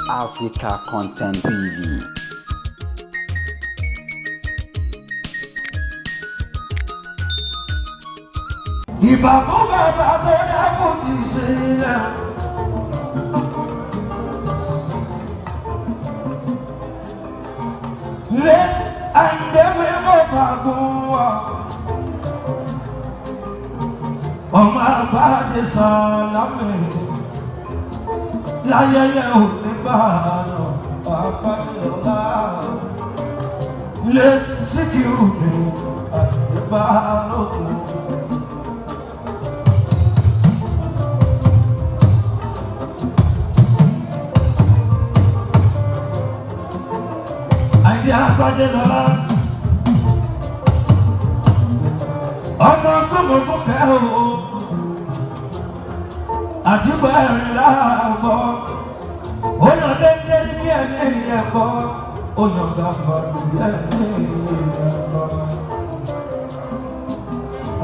Africa Content TV. Ìbà fún bàbá tó dákun ti sílẹ̀. Let Àyìndé mọ̀ fàgùn wọ̀. Ọmọ àbájẹ sàlámì. Láyẹyẹ òní bàánà àpàdé. Let Síkírù mi Àyìndé Balógun. Àyìndé Àgbájélọlá ọmọ kúmọkúkẹ́ o àtìgbà ẹ̀rìn láàbọ̀ oyàn dédé bí ẹni ẹ̀kọ́ oyàn gàfà bí ẹni ẹ̀kọ́.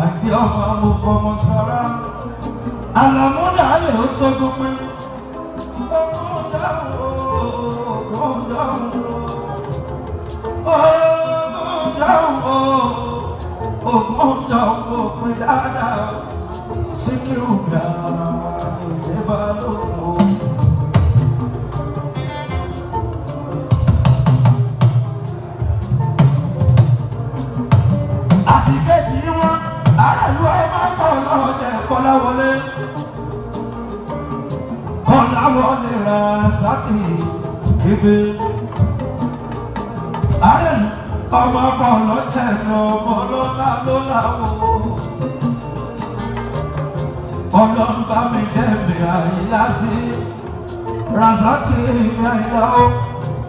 Àyìndé ọmọ amúfọmọ sára àlàmúdà lè ó tó gbópin ọkùn dáhùn ọkùn dáhùn. Ogun òpin dáadáa, Síkírù mi Àyìndé Balógun. Àti kejì wọn, aráàlú ẹ máa ń tọ̀ lọ́jẹ̀ Kọ́láwọlé. Kọ́láwọlé ra sákì kébé. Ààrẹ ọmọ kan ló tẹnu ọmọ lọ́la ló láwo. Ọlọ́run bá mi dẹ́mi Àyìnlá sí. Rasaki mi Àyìnlá ó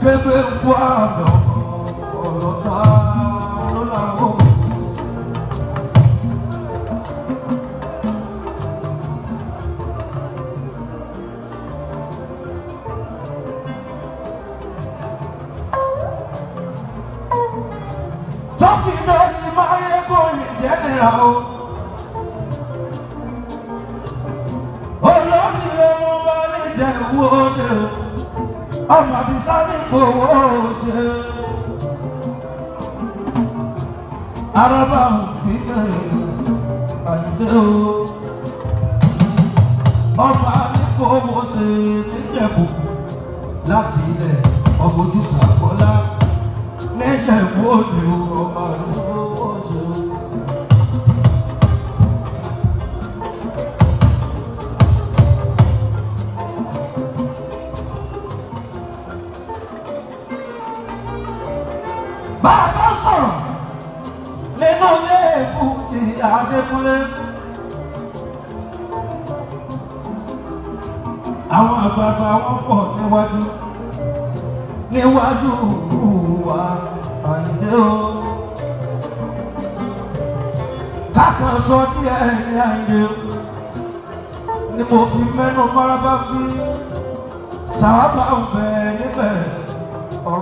kébé ń kú àná ọ̀rọ̀ ta ló láwo. Tọ́fì lórí máyégún ìjẹ́nira o. Olórí ọmọ wa lè jẹ ìwú òde o. Ọmọ àbísá ní fowó ṣe. Araba ń bí Àyìndé o. Ọmọ àbí fowó ṣe níjẹ̀bù láti ilẹ̀ ọmọ ojúṣàkọ́lá. Níjẹ̀bú òde o, ọmọ àdúgbò ṣe o. Bàbá sọ̀rọ̀ nínú ilé Fújì Adékúnlé. Àwọn àgbààgbà wọn pọ̀ níwájú níwájú wa Àyìndé o. Kákan sọ díẹ̀ ní Àyìndé o. Ni mo fi mẹ́nu mọ́rábá bí sàábà ń bẹ níbẹ̀